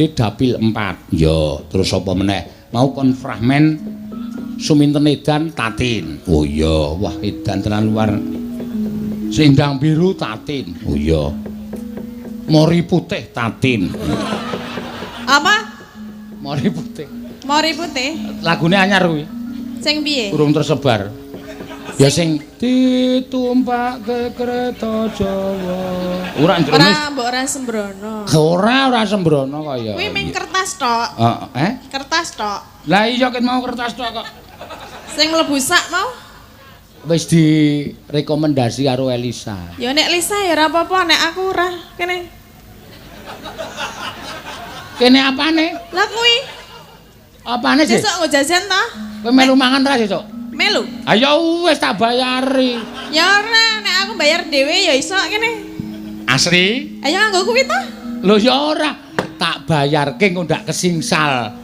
Dapil 4. Ya, terus apa meneh? Mau kon fragmen Suminten Edan Tatin. Oh iya, wah edan tenan luar. Sendang biru Tatin. Oh iya. Mori putih Tatin. Apa? Mori putih. Mori putih. Lagune anyar kuwi. Sing piye? Urung tersebar. Ya sing ditumpake kereta Jawa. Ora njero. Ora mbok ora sembrono. Ora sembrono kaya. Kuwi ming kertas tok. Heeh. Kertas tok. Lah iya ket mau kertas tok kok. Sing mlebu sak mau wis direkomendasi karo Elisa. Ya nek Lisa ya ora apa-apa, nek aku ora kene. Kene apane? Lah kuwi. Apane sih? Sesuk nggo jajan ta? Kowe melu mangan ra sesuk? Melu. Ayo wis tak bayari. Ya ora, nek aku bayar dhewe ya iso kene. Asri? Ayo nganggo kuwi ta? Lho ya ora, tak bayarke engko ndak kesingsal.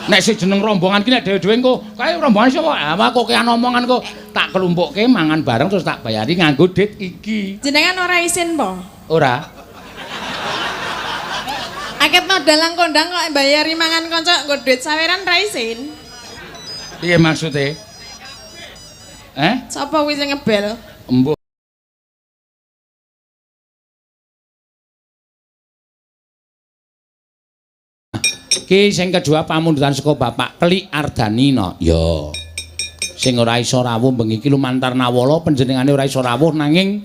Nek sing jeneng rombongan ki nek dhewe-dhewe engko kae rombongan sapa? Ah kok kean omongan kok tak kelumpukke mangan bareng terus tak bayari nganggo dit iki. Jenengan ora isin po? Ora. Aketno dalang kondang kok bayari mangan kanca nggo duit saweran ra isin. Piye maksude? Eh? Sapa kuwi sing ngebel? Embuh. Ki sing kedua pamundutan saka Bapak Klik Ardani no. Ya. Sing ora iso rawuh bengi iki lumantar nawala panjenengane ora iso rawuh nanging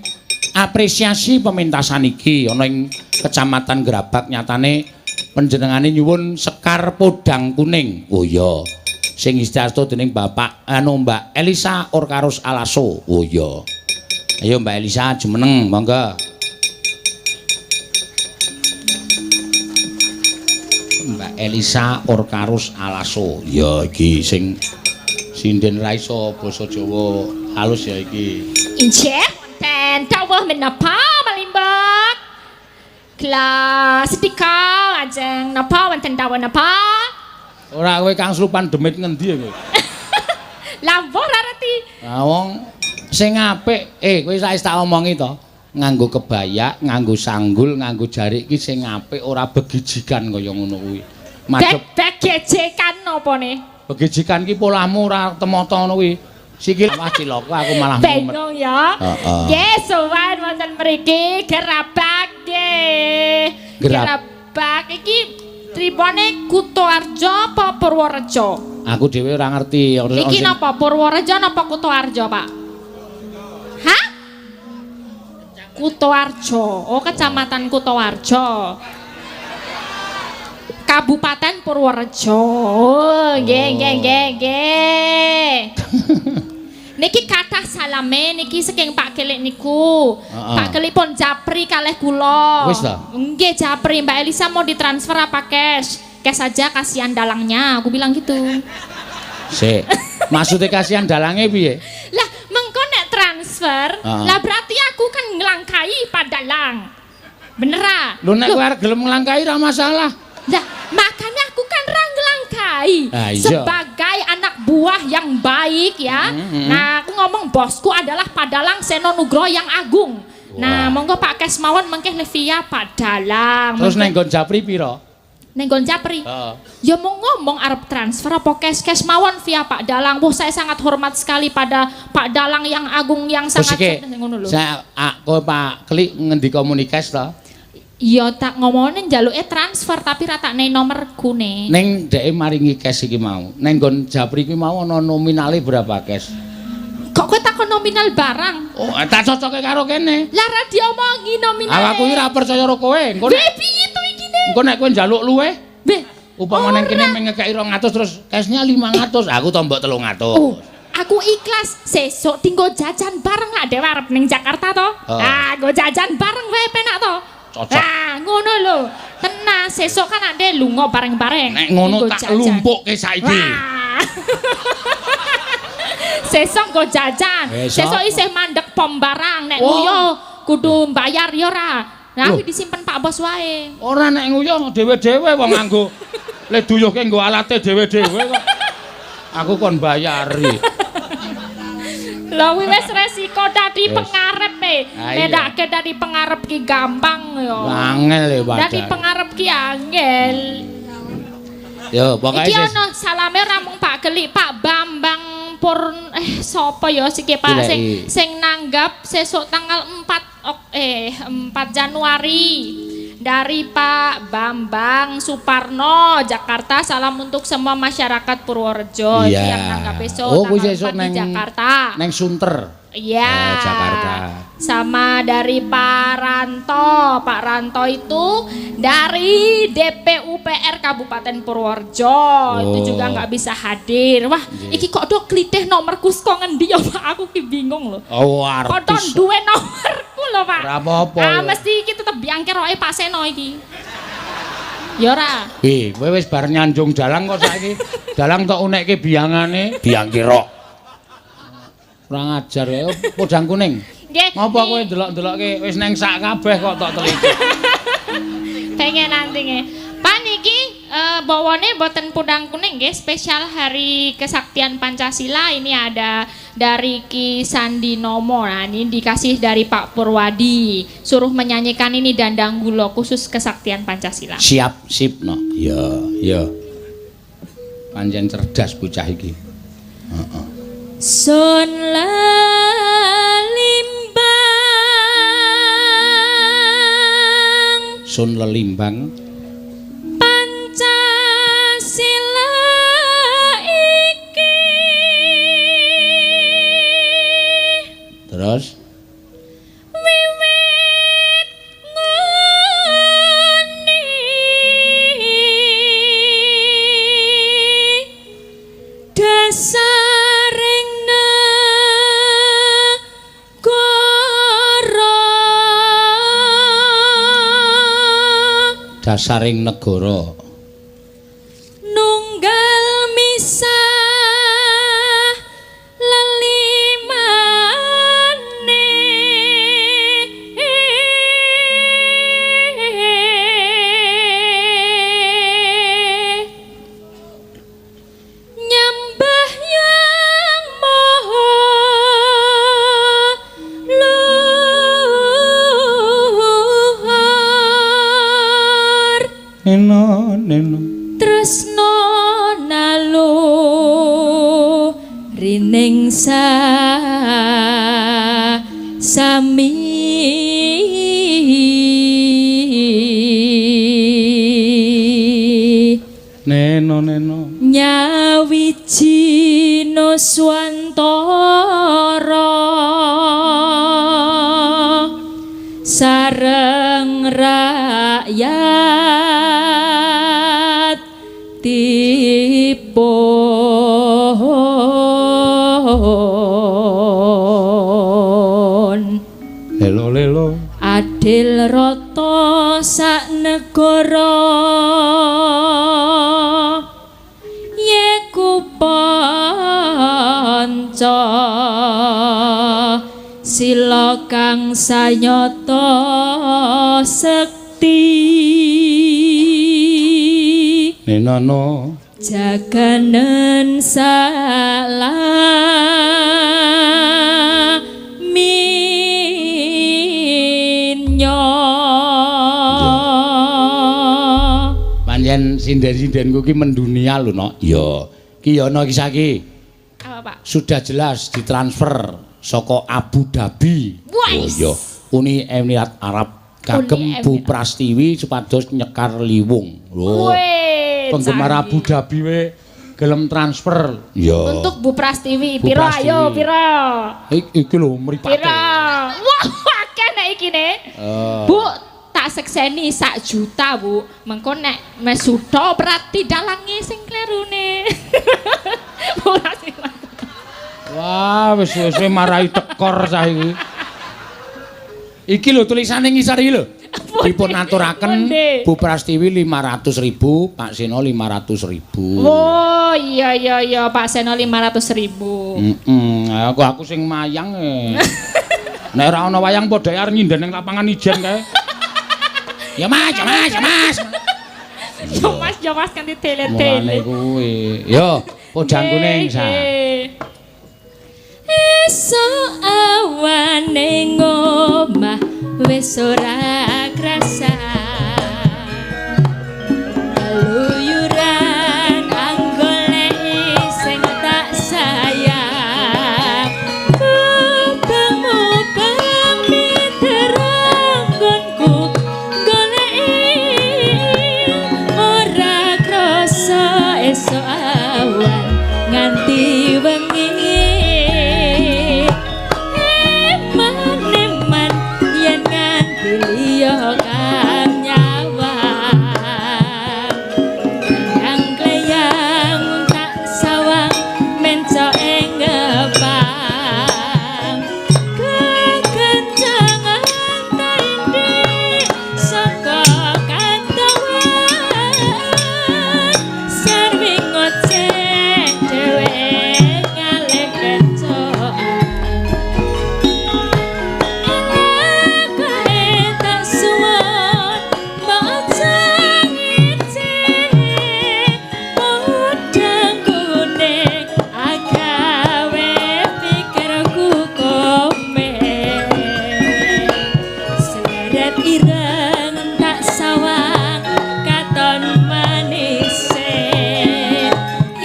apresiasi pementasan iki ana ing Kecamatan Grabag nyatane panjenengane nyuwun Sekar Podang Kuning. Oh iya. Sing istiasto dening Bapak anu Mbak Elisa Orkarus Alaso. Oh iya. Ayo Mbak Elisa jumeneng monggo. Mbak Elisa Orkarus Alaso. Ya iki sing sinden ra iso basa Jawa halus ya iki. Injih wonten dawuh menapa Malimbak? Kla sedika ajeng napa wonten dawuh napa? Ora kowe kang slupan demit ngendi ya kowe? Lah ora ngerti. Lah wong sing apik, kowe wis tak omongi to. Nganggo kebaya, nganggo sanggul, nganggo jarik iki sing apik ora begijikan kaya ngono kuwi. Madhep begejekan apa ne? Begijikan ki polahmu ora temata ngono kuwi. Sikil wah cilaka aku malah bingung ya. Nggih, sowan wonten mriki Gerabak nggih. Gerabak iki tripone Kutoarjo apa Purworejo? Aku dhewe ora ngerti. Iki napa Purworejo napa Kutoarjo, Pak? Hah? Kutoarjo. Oh, Kecamatan Kutoarjo. Kabupaten Purworejo. Oh, nggih nggih nggih nggih. Niki kathah salame niki saking Pak Kelik niku. Pak Kelik pun japri kalih kula. Wis ta? Nggih japri. Mbak Elisa mau ditransfer apa cash? Cash aja kasihan dalangnya, aku bilang gitu. Sik. Maksudnya kasihan dalangnya piye? Lah, mengko nek transfer, lah berarti aku kan nglangkai Pak Dalang. Bener ah? Lho nek kowe arep gelem nglangkai ra masalah. Lah, makanya aku kan ra nglangkai sebagai anak buah yang baik ya. Nah, aku ngomong bosku adalah Pak Dalang Seno Nugroho yang agung. Wah. Nah, monggo Pak Kesmawon mengke Levia Pak Dalang. Terus neng nggon japri piro? Neng nggon japri. Ya mau ngomong arep transfer apa cash mawon via Pak Dalang. Wah, saya sangat hormat sekali pada Pak Dalang yang agung yang sangat ngono lho. Saya aku Pak Klik ngendika muni cash to? Iya tak ngomongin njaluke transfer tapi ra tak nei nomorku ne. Ning dheke maringi cash iki mau. Neng nggon japri iki mau ana nominale berapa cash? Kok kowe takon nominal barang? Oh, tak cocoke karo kene. Lah ra diomongi nominale. Aku iki ra percaya karo kowe. Engko nek piye to iki ne? Engko nek kowe njaluk luweh, beh, upama neng kene mung ngekeki 200 terus cashnya 500, aku tombok 300. Oh, aku ikhlas sesuk tinggo jajan bareng lak dhewe arep ning Jakarta to. Ah, nggo jajan bareng wae penak to. Cocok. Nah, ngono lho. Tenang, sesuk kan ade lunga bareng-bareng. Nek ngono tak lumpukke saiki. Sesuk nggo jajan. Sesuk isih mandek pom barang. Nek nguyo kudu mbayar ya ora. Nah, kuwi disimpen Pak Bos wae. Ora nek nguyo dhewe-dhewe wong nganggo le duyuhke nggo alate dhewe-dhewe kok. Aku kon bayari. Lha kuwi wis resiko. Resiko dadi pengarep e. Bedake dadi pengarep ki gampang yo. Angel e wadah. Dadi pengarep ki angel. Yo, pokoke iki ana salame ora mung Pak Kelik, Pak Bambang Purn sapa ya siki Pak sing sing nanggap sesuk tanggal 4 Januari dari Pak Bambang Suparno Jakarta. Salam untuk semua masyarakat Purworejo yang nanggap besok tanggal 4 di Jakarta. Neng Sunter. Iya. Oh, Jakarta. Sama dari Pak Ranto. Pak Ranto itu dari DPUPR Kabupaten Purworejo. Oh. Itu juga nggak bisa hadir. Wah, iki kok do klitih nomorku saka ngendi ya Pak? Aku ki bingung lho. Oh, artis. Kok do duwe nomorku lho, Pak. Ora apa-apa. Ah, mesti iki tetep biangkeroke Pak Seno iki. Ya ora. Kowe wis bar nyanjung dalang kok saiki. Dalang tok unekke biyangane, biangkerok. Kurang ajar ya, podang kuning. Nggih. Ngopo kowe ndelok-ndelokke wis neng sak kabeh kok tok teliti. Pengen nanti nggih. Pak niki bawane mboten podang kuning nggih, spesial Hari Kesaktian Pancasila. Ini ada dari Ki Sandi Nomo. Nah, ini dikasih dari Pak Purwadi. Suruh menyanyikan ini Dandang Gulo khusus Kesaktian Pancasila. Siap, sip no. Ya, ya. Pancen cerdas bocah iki. Heeh. Sun lelimbang, sun lelimbang Pancasila iki. Terus wiwit nguni dasaring dasaring negara nunggal misah lelimane nyembah yang maha luhur. Neno, neno. Tresno nalu rining sami neno neno nyawiji nuswantara sareng rakyat tipun lelo lelo adil rata sak negara yeku panca sila kang sanyata sekti nenono jaganen salaminya. Pancen sinden-sindenku ki mendunia lho no. Iya. Ki ya ana iki saiki. Apa, Pak? Sudah jelas ditransfer saka Abu Dhabi. Oh iya, Uni Emirat Arab kagem Bu Prastiwi supados nyekar liwung. Lho. Penggemar Abu Dhabi we gelem transfer. Iya. Untuk Bu Prastiwi piro ayo piro? Iki lho mripate. Piro? Wah, akeh nek iki ne. Bu, tak sekseni 1 juta, Bu. Mengko nek mesuto berarti dalange sing klerune. Bu Prastiwi. Wah, wis wis marai tekor cah iki. Iki lho tulisane ngisor iki lho. Dipun aturaken Bu Prastiwi 500.000, Pak Seno 500.000. Oh, iya iya iya, Pak Seno 500.000. Heeh, aku sing mayang e. Nek ora ana wayang padha arep nyinden ning lapangan ijen kae. Ya Mas, ya Mas, ya Mas. Ya Mas, ya Mas kanthi tele-tele. Mulane kuwi. Yo, podang kuning sa. Esuk awan ning omah wis ora krasa, keluyuran anggoleki sing tak sayang. Mubeng-mubeng miter anggonku goleki, ora krasa esuk awan nganti wengi. Eman-eman yen nganti liya kang nyawang, kleyang-kleyang tak sawang mencoke ngepang. Kekencangan taindi saka katawan, sarwi ngoceh dhewe ngalih kencokan. Elakae tak suwun maca ngece, podang kuning agawe pikirku komen. Seleret ireng tak sawang katon manise,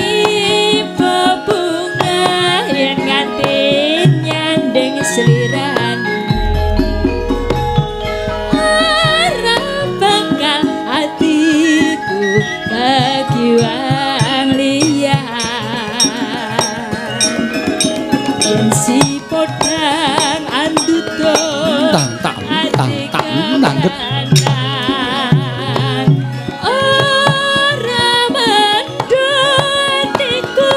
ibu bunga yen nganti nyanding slirane. Ora bakal atiku kegiwang liyan, yen si podang andutut Tang tang tang tang nangget. kepranan. Ora mendut iku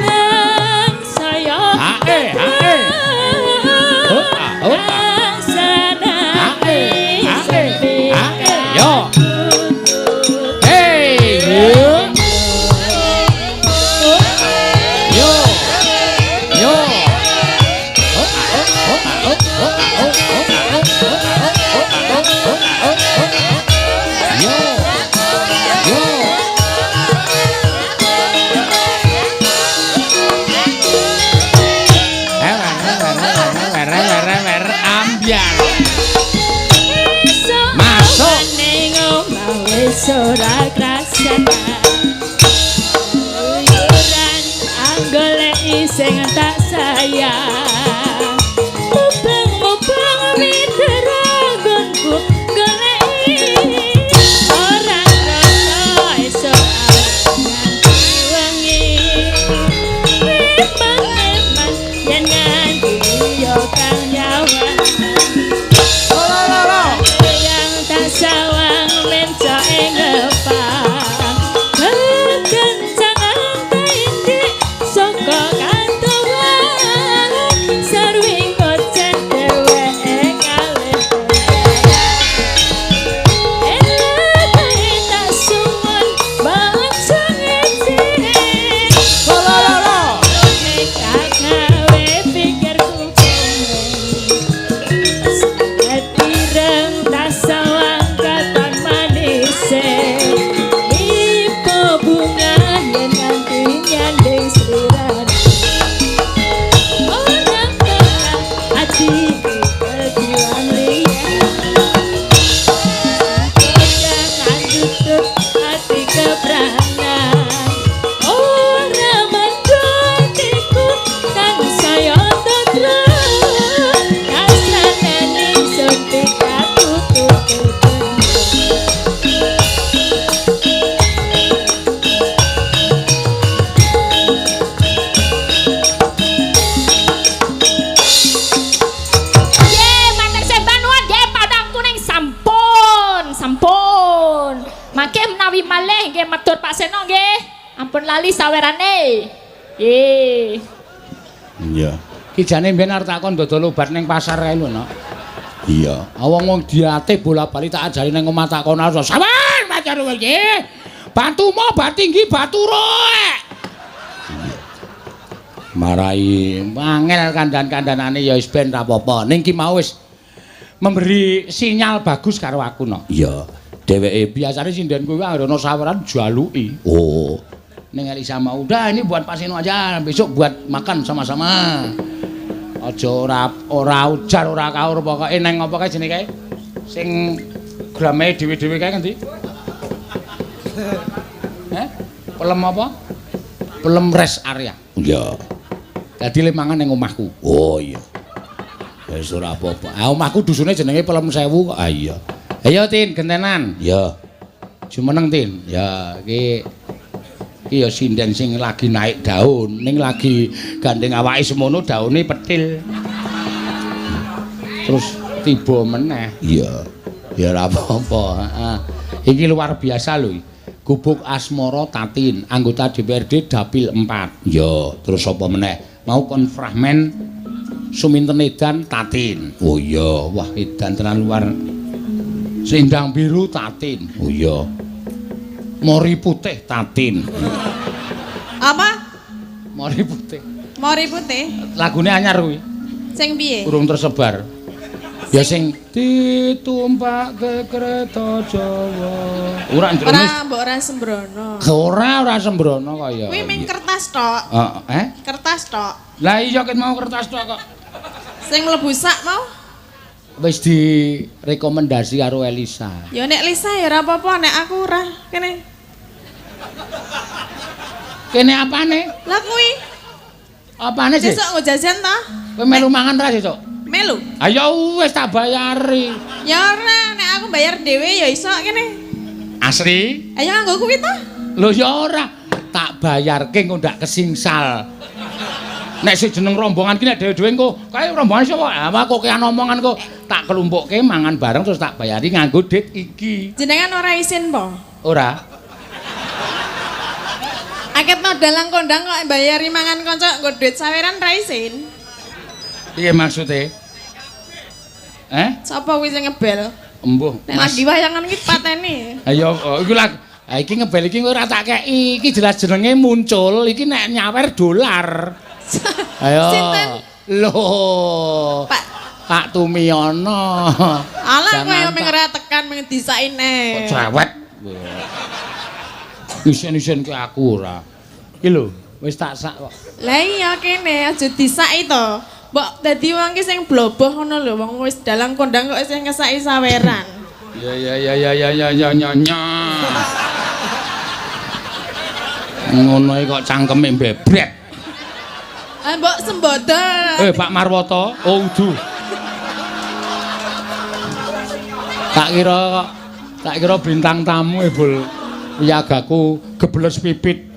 nang saya Ae, ae. Oh, ah, oh, ah. Ae, ae, ae. Yo. Hey, yo. Yo. Yo. Oh, ah, oh, oh, ah, oh, oh, ah, oh, oh, ah, oh, oh, ah, oh, oh, ah, oh, oh, ah, oh, oh, ah. Yo. Yo. Eh, wer, wer, wer, wer, wer, wer, ambyar. Masuk. Ning omah wis ora krasan, keluyuran anggoleki sing tak sayang. Mubeng-mubeng miter anggonku goleki, ora krasa esuk nganti wengi. Eman-eman yen nganti liya kang nyawang, yang tak sawang mencoke ngepang. Kekencangan taindi saka kantowan, sarwi ngoceh dheweke ngalih. Elakae tak suwun maca ngece, gawe pikirku ireng tak sawang katon manise. Ibu bunga yen nganti nyanding slirane, ora bakal atiku kejiwan liyan. Jangan tutut hati kepranan, ora mendut iku kang saya totro. Kasranane sepi katutut. Ye, matur sembah nuwun nggih Padang Kuning sampun, sampun. Mangke menawi malih nggih matur Pak Seno nggih. Ampun lali sawerane. Nggih. Iya. Ki jane mbiyen arep takon dodol obat ning pasar kae lho, Nok. Iya. Wong-wong diate bola-bali tak ajari ning omah takon aso. Sabar pacar kowe iki. Batumu bat tinggi batu roek. Marai angel kandan-kandanane ya wis ben ra apa-apa. Ning ki mau wis memberi sinyal bagus karo aku, Nok. Iya. Dheweke biasane sinden kuwi anggere ana saweran jaluki. Oh. Ning Elisa mau, udah ini buat Pak Seno aja, besok buat makan sama-sama. Aja ora ujar ora kaur pokoke nang apa kae jenenge kae? Sing grame dhewe-dhewe kae ngendi? Heh? Pelem apa? Pelem rest area. Iya. Dadi le mangan ning omahku. Oh iya. Wis ora apa-apa. Ah omahku dusune jenenge Pelem Sewu kok. Ah iya. Ayo Tin, gentenan. Iya. Jumeneng Tin. Ya iki ya sinden sing lagi naik daun, ning lagi gandeng awake semono daune petil. Terus tiba meneh. Iya. Ya ora apa-apa, heeh. Iki luar biasa lho. Gubuk Asmara Tatin, anggota DPRD Dapil 4. Iya, terus apa meneh? Mau kon fragmen Suminten Edan Tatin. Oh iya, wah edan tenan luar. Sendang Biru Tatin. Oh iya. Mori Putih Tatin. Apa? Mori Putih. Mori Putih. Lagune anyar kuwi. Sing piye? Urung tersebar. Ya sing ditumpake kereta Jawa. Ora njrono. Ora mbok ora sembrono. Ora sembrono kaya. Kuwi ming kertas tok. Heeh. Kertas tok. Lah iya ket mau kertas tok kok. Sing mlebu sak mau wis direkomendasi karo Elisa. Ya nek Lisa ya ora apa-apa, nek aku ora kene. Kene apane? Lah kuwi. Apane sih? Sesuk nggo jajan ta? Kowe melu mangan ra sesuk? Melu. Ayo wis tak bayari. Ya ora, nek aku bayar dhewe ya iso kene. Asli? Ayo nganggo kuwi ta? Lho ya ora, tak bayarke engko ndak kesingsal. Nek sing jeneng rombongan ki nek dhewe-dhewe engko kae rombongan sapa? Ah kok kean omongan kok tak kelumpukke mangan bareng terus tak bayari nganggo dit iki. Jenengan ora isin po? Ora. Aketno dalang kondang kok bayari mangan kanca nggo duit saweran ra isin. Piye maksude? Eh? Sapa kuwi sing ngebel? Embuh. Nek lagi wayangan iki pateni. Ayo iku lagi. Ha iki ngebel iki ora tak kei. Iki jelas jenenge muncul iki nek nyawer dolar. Ayo. Sinten? Lho. Pak Tumiono. Alah kowe mung ora tekan mung disaine. Kok cerewet. Isen-isen ke aku ora. Iki lho, wis tak sak kok. Lah iya kene aja disaki to. Mbok dadi wong ki sing bloboh ngono lho, wong wis dalang kondang kok isih ngesaki saweran. Ya ya ya ya ya ya ya ya. Ngono iki kok cangkeme mbebret. Ah mbok sembodo. Pak Marwoto, oh udu. Tak kira bintang tamu ebul wiyagaku gebles pipit.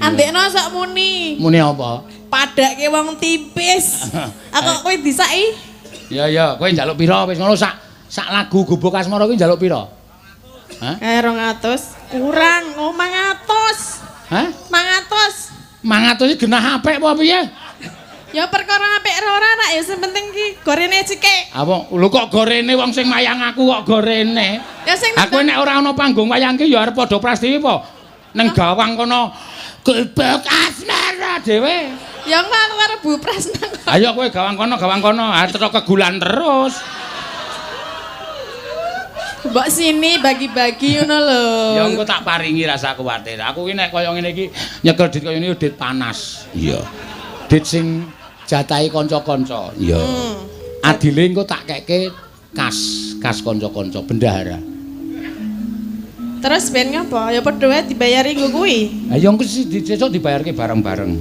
Andekno sok muni. Muni apa? Padake wong tipis. Aku kowe disaki. Ya ya, kowe njaluk pira wis ngono sak lagu Gubuk Asmara kuwi njaluk pira? Hah? 200 kurang, oh 500. Hah? 500. 500 iki genah apik apa piye? Ya perkara apik ora ora ya sing penting ki gorene cekek. Apa lho kok gorene wong sing wayang aku kok gorene? Ya sing aku nek ora ana panggung wayang ki ya arep padha Prastiwi apa? Neng gawang kono Gubuk Asmara dhewe. Ya engko aku arep Bu Prasna. Ayo kowe gawang kono, arep kegulan terus. Mbok sini bagi-bagi ngono lho. Ya engko tak paringi rasa kuwatir. Aku ki nek kaya ngene iki nyekel dit kaya ngene dit panas. Iya. Dit sing jatahi kanca-kanca. Iya. Adile engko tak keke kas kanca-kanca bendahara. Terus ben ngapa? Ya padha wae dibayari nggo kuwi. Ha ya engko sesuk dibayarke bareng-bareng.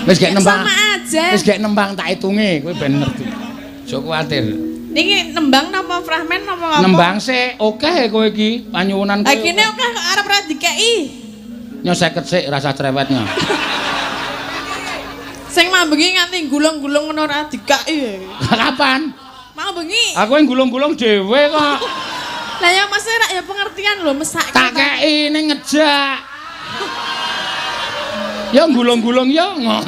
Wis gek nembang. Sama aja. Wis gek nembang tak hitunge kowe ben ngerti. Aja kuwatir. Niki nembang napa fragmen napa apa? Nembang sik, akeh kowe iki panyuwunan kowe. Ha kene akeh kok arep ra dikeki. Nyo 50 sik rasa cerewetnya. Sing mambengi nganti gulung-gulung ngono ora dikeki. Kapan? Mau bengi. Aku yang gulung-gulung dhewe kok. Lah ya maksudnya rak ya pengertian lho mesake. Tak kei ning ngejak. Ya gulung-gulung ya ngono.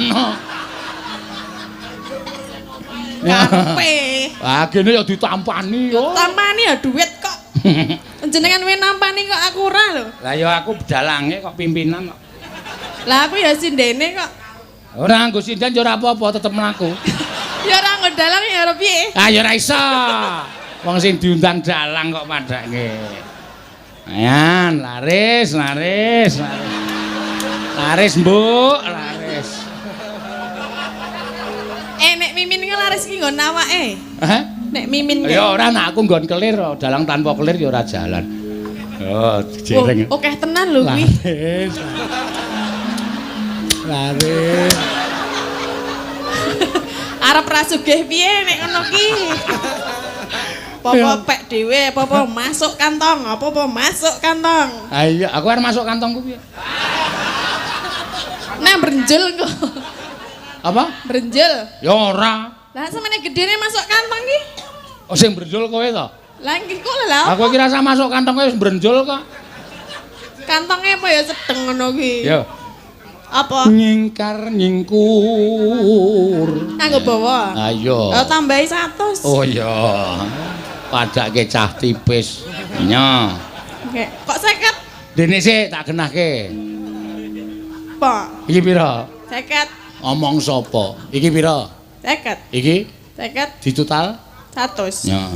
Karepe. Ah kene ya ditampani yo. Tampani ya duit kok. Jenengan we nampani kok aku ora lho. Lah ya aku dalange kok pimpinan kok. Lah aku ya sindene kok. Ora nganggo sinden ya ora apa-apa tetep mlaku. Ya ora nganggo dalang ya ora piye. Ah ya ora iso. Wong sing diundang dalang kok padake. Ayan, laris, laris, laris. Laris, Mbuk, laris. laris ki nggon awake. Hah? Nek mimin kae. Ya ora nek aku nggon kelir, dalang tanpa kelir ya ora jalan. Oh, jereng. Oh, akeh tenan lho kuwi. Laris. Laris. Arep ra sugih piye nek ngono ki. Apa-apa pek dhewe, apa-apa masuk kantong, apa-apa masuk kantong. Ah iya, aku arep masuk kantongku piye? Nah, brenjel kok. Apa? Brenjel. Ya ora. Lah semene gedene masuk kantong ki. Oh sing brenjul kowe to? Lah nggih kok lha. Aku kira rasa masuk kantong kowe wis brenjul kok. Kantongnya apa ya sedeng ngono kuwi. Ya. Apa? Nyingkar nyingkur. Nganggo bawa. Ayo. Oh, tambahi 100. Oh iya. Padake cah tipis. Nya. Oke. Kok 50? Dene sik tak genahke. Apa? Iki pira? 50. Omong sapa? Iki pira? 50. Iki 50. ditotal 100. Nya.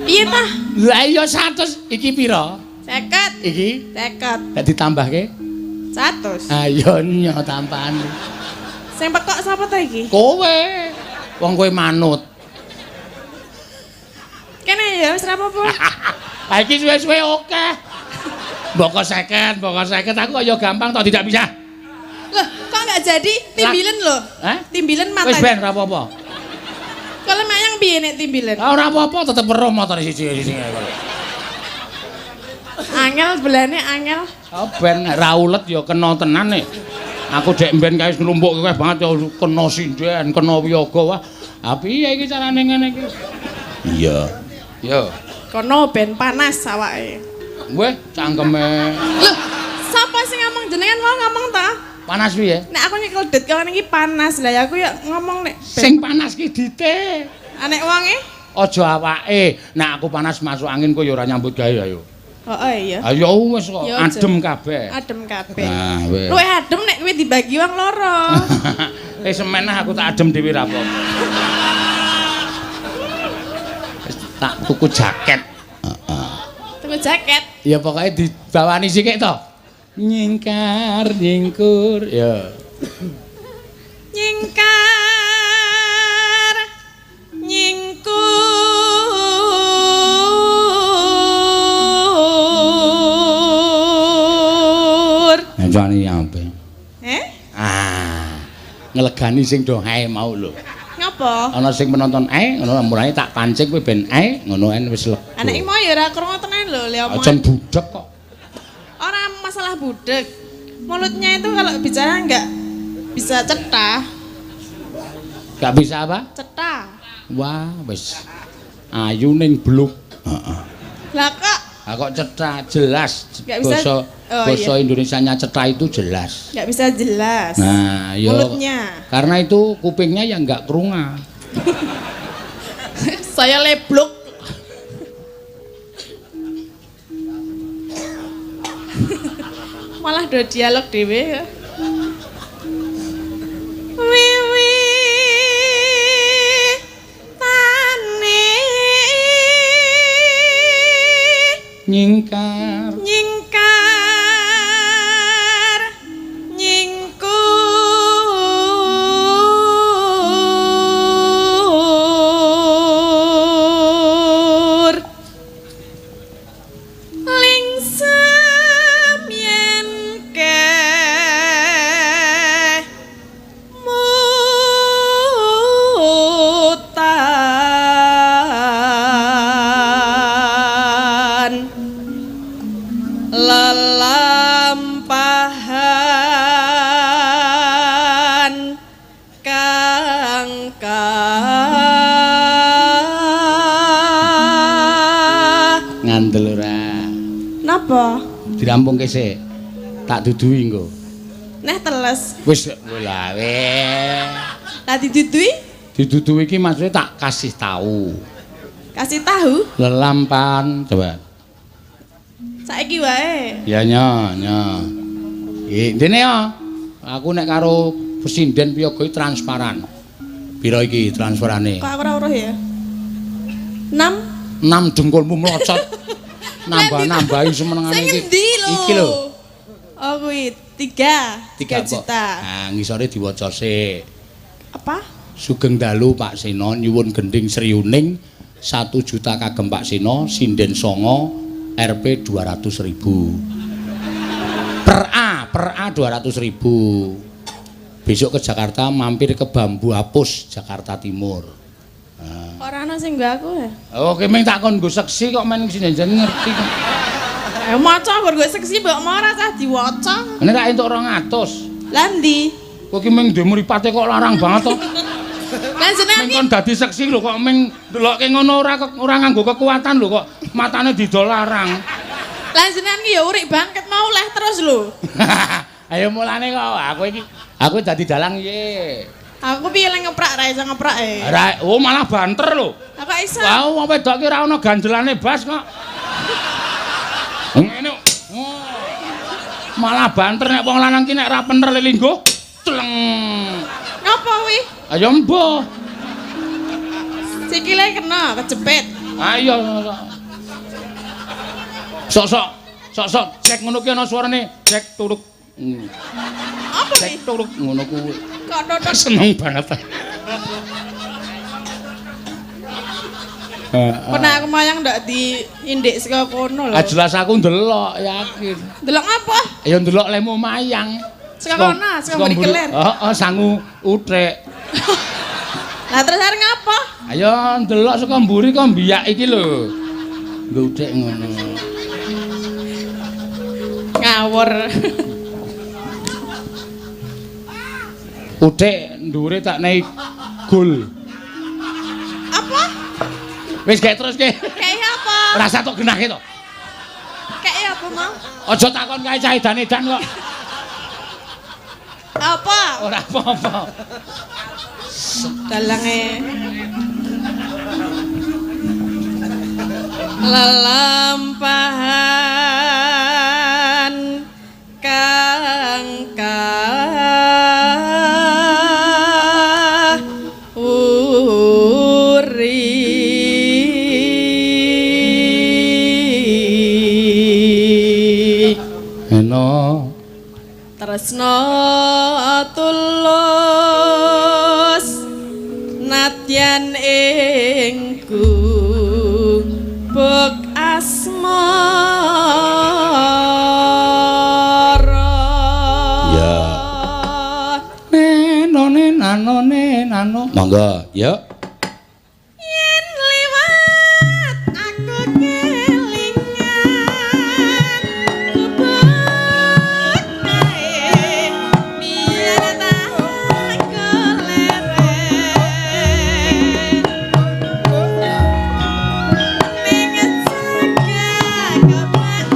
Piye tah? Lah iya 100. Iki pira? 50. Iki 50. nek ditambahke 100. Ayo nyo tambahan. Sing pekok sapa ta iki? Kowe. Wong kowe manut. Kene ya wis ra apa-apa. Ha iki suwe-suwe akeh. Mboko 50, mboko 50 aku ya gampang toh tidak bisa. Loh, kok enggak jadi timbilen lho? Hah? Timbilen mata. Wis ben ra apa-apa. Kalau mayang piye nek timbilen? Ah ora apa-apa tetep weruh motore siji-siji. Angel belane angel. Oh ben ra ulet ya kena tenan nek. Aku dek mben kae wis nglumpukke kae banget ya kena sinden, kena wiyaga wah. Ha piye iki carane ngene iki? Iya. Yo. Kono ben panas awake. Weh, cangkeme. Loh, sapa sing ngomong jenengan mau ngomong ta? Panas piye? Nek aku nyekel dit kene iki panas. Lah ya aku ya ngomong nek sing panas ki dite. Anek wonge? Aja awake. Nek aku panas masuk angin kowe ya ora nyambut gawe ayo. Heeh iya. Ayo wis kok adem kabeh. Adem kabeh. Nah, wis. Luwih adem nek kowe dibagi wong loro. Eh semen aku tak adem dhewe ra apa-apa. Wis tak tuku jaket. Heeh. Tuku jaket. Ya pokoke dibawani sikik to. Nyingkar nyingkur ya. Nyingkar nyingkur. Ngancani ampe. Eh? Ah. Nglegani sing do ae mau lho. Ngapa? Ana sing penonton ae ngono mulane tak pancing kowe ben ae ngono en wis lega. Anek iki mau ya ora krungu tenan lho, le omongan. Aja budhek kok. Ora masalah budhek. Mulutnya itu kalau bicara enggak bisa cetha. Enggak bisa apa? Cetha. Wah, wis ayu ning bluk. Heeh. Lah kok ah kok cetha jelas. Basa oh, basa iya. Indonesianya cetha itu jelas. Enggak bisa jelas. Nah, yo mulutnya. Karena itu kupingnya yang enggak kerunga. Saya leblok. Malah do dialog dhewe ya. Wiwi tane nyingkar nyingkar nyingkur lingsem yen kemutan lelampahan kang ngandel ora. Napa? Dirampungke sik. Tak duduhi engko. Neh teles. Wis lha weh. Lah diduduhi? Diduduhi iki maksudnya tak kasih tahu. Kasih tahu? Lelampan coba. Saiki wae. Ya nya nya. Iki dene ya. Aku nek karo presiden piyaga transparan. Pira iki transferane? Kok aku ora weruh ya? 6. 6 dengkulmu mlocot. Nambah-nambahi semenengane iki. Iki lho. Oh kuwi 3. 3 juta. Nah, ngisore diwaca sik. Apa? Sugeng dalu Pak Seno nyuwun gending Sriuning 1 juta kagem Pak Seno sinden songo Rp 200.000. Per A, per A 200.000. Besok ke Jakarta mampir ke Bambu Apus, Jakarta Timur. Nah. Ora ana sing nggo aku ya. Oke, meng tak kon nggo seksi kok men sinden ngerti kok. Maca nggo seksi mbok mau ora usah diwaca. Nek ra entuk 200. Lah ndi? Kowe ki meng ndek mripate kok larang banget to. Lah jenengan ki kon dadi seksi lho kok meng ndelokke ngono ora nganggo kekuatan lho kok matane didol larang. Lah jenengan ki ya urik banget mau leh terus lho. Ayo mulane kok aku iki aku dadi dalang piye? Aku piye lek ngeprak ra iso ngeprak e. Ora, oh malah banter lho. Lah kok iso? Wah, wong wedok ki ora ana ganjelane bas kok. Ngene. Malah banter nek wong lanang ki nek ra pener lelinggo tleng. Ngapa kuwi? Ayo mbuh. Sikile kena kejepit. Ayo. Sok-sok, sok-sok cek ngono ki ana suarane, cek turuk. Apa kuwi? Cek turuk ngono kuwi. Kok totok seneng banget. Pernah aku mayang ndak diindik saka kono lho. Ah jelas aku ndelok yakin. Ndelok ngapa? Ya ndelok lemu mayang. Saka kono, saka mburi kelir. Heeh, sangu uthik. Lah terus arep ngapa? Ayo ndelok saka mburi kok mbiyak iki lho. Nggo uthik ngono. Ngawur. Uthik ndure tak nei gul. Apa? Wis gek terus ke. Kayak apa? Ora usah tok genahke to. Kayak apa mau? Aja takon kae cah edan-edan kok. Apa? Ora apa-apa. Dalange. Lelampahan kang uri. Eno tresno tulus nadyan ing gubuk asmara. Ya. Neno nano nano. Monggo, yuk. Yen liwat aku kelingan gubuk kae biar tak keleren ning jaga kapan.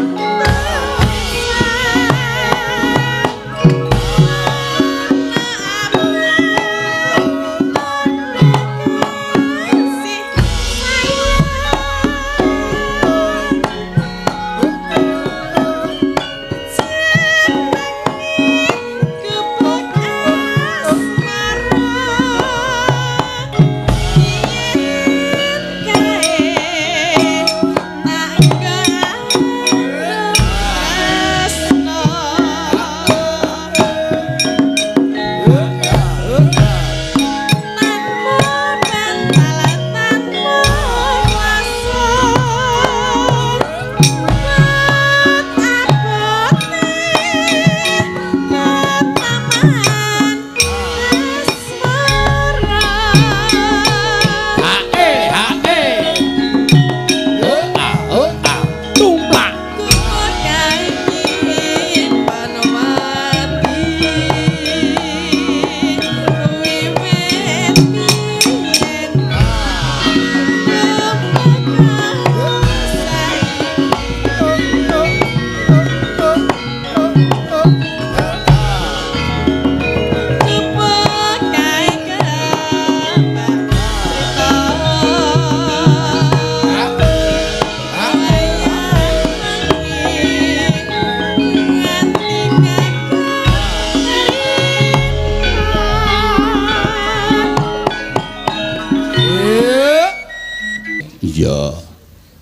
Iya.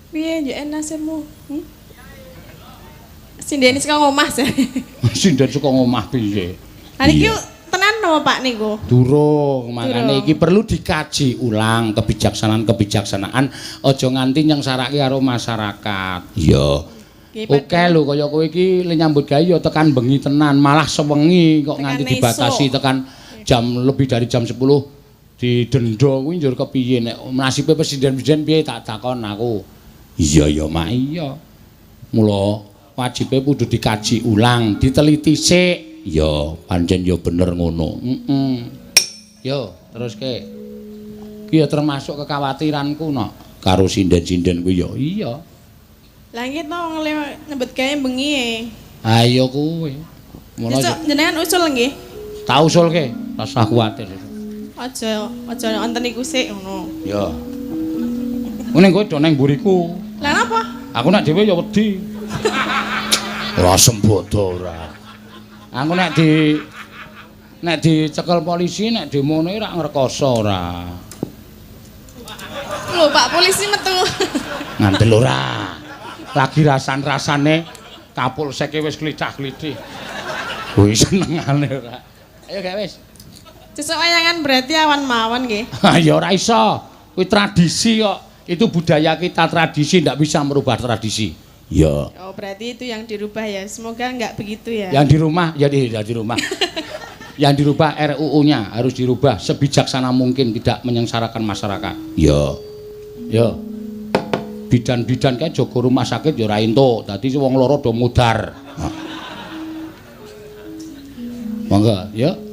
Piye njeke nasibmu? Sindene saka ngomah sih. Sinden saka ngomah piye? Ha niki tenan napa Pak niku? Durung, makane iki perlu dikaji ulang kebijaksanaan-kebijaksanaan aja nganti nyengsarake karo masyarakat. Iya. Oke lho kaya kowe iki le nyambut gawe ya tekan bengi tenan, malah sewengi kok nganti dibatasi tekan jam lebih dari jam 10 didenda kuwi njur kepiye nek nasibe presiden-presiden piye tak takon aku. Iya ya mak iya. Mula wajibe kudu dikaji ulang, diteliti sik. Ya pancen ya bener ngono. Heeh. Yo teruske. Ki ya termasuk kekhawatiranku no karo sinden-sinden kuwi ya. Iya. Lah nggih to wong nyambut gawe bengi e. Ha iya kuwi. Mula jenengan usul nggih. Tak usulke, rasah kuwatir. Aja aja wonten iku sik ngono. Ya. Ngene kowe do nang mburiku. Lah napa? Aku nek dhewe ya wedi. Ora sembodo ora. Aku nek di nek dicekel polisi nek demone ora ngrekoso ora. Lho Pak polisi metu. Ngandel ora. Lagi rasan-rasane kapolseke wis klicah-klithih. Kuwi senengane ora. Ayo gak wis. Sesuk wayangan berarti awan mawon nggih. Ya ora iso. Kuwi tradisi kok. Itu budaya kita, tradisi ndak bisa merubah tradisi. Ya. Oh, berarti itu yang dirubah ya. Semoga enggak begitu ya. Yang di rumah, ya di rumah. Yang dirubah RUU-nya harus dirubah sebijaksana mungkin tidak menyengsarakan masyarakat. Ya. Ya. Bidan-bidan kae jaga rumah sakit ya ora entuk. Dadi wong loro do mudar. Monggo, ya.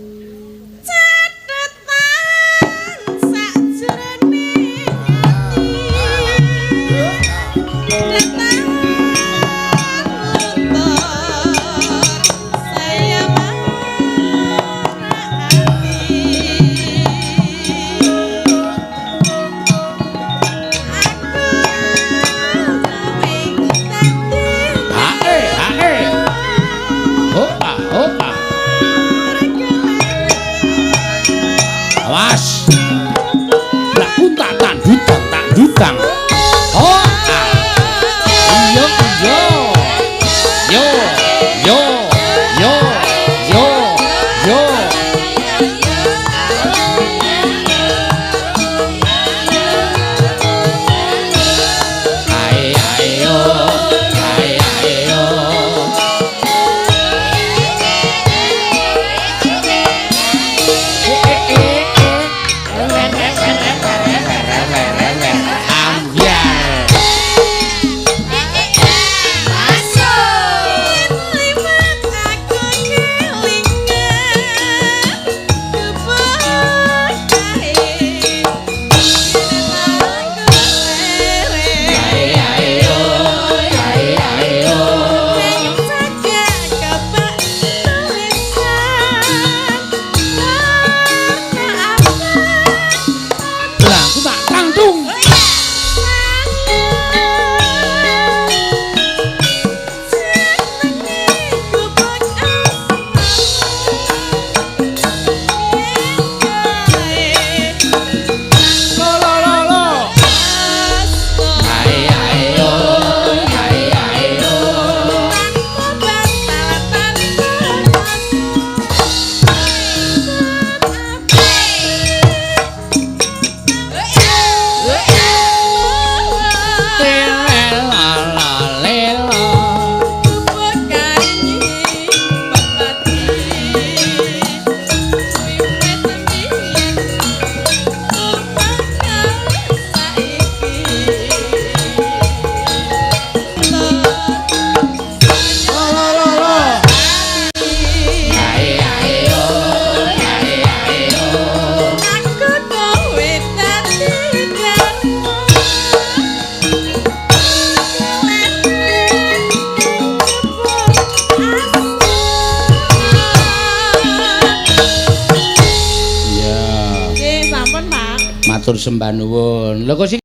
Sembah nuwun. Lho kok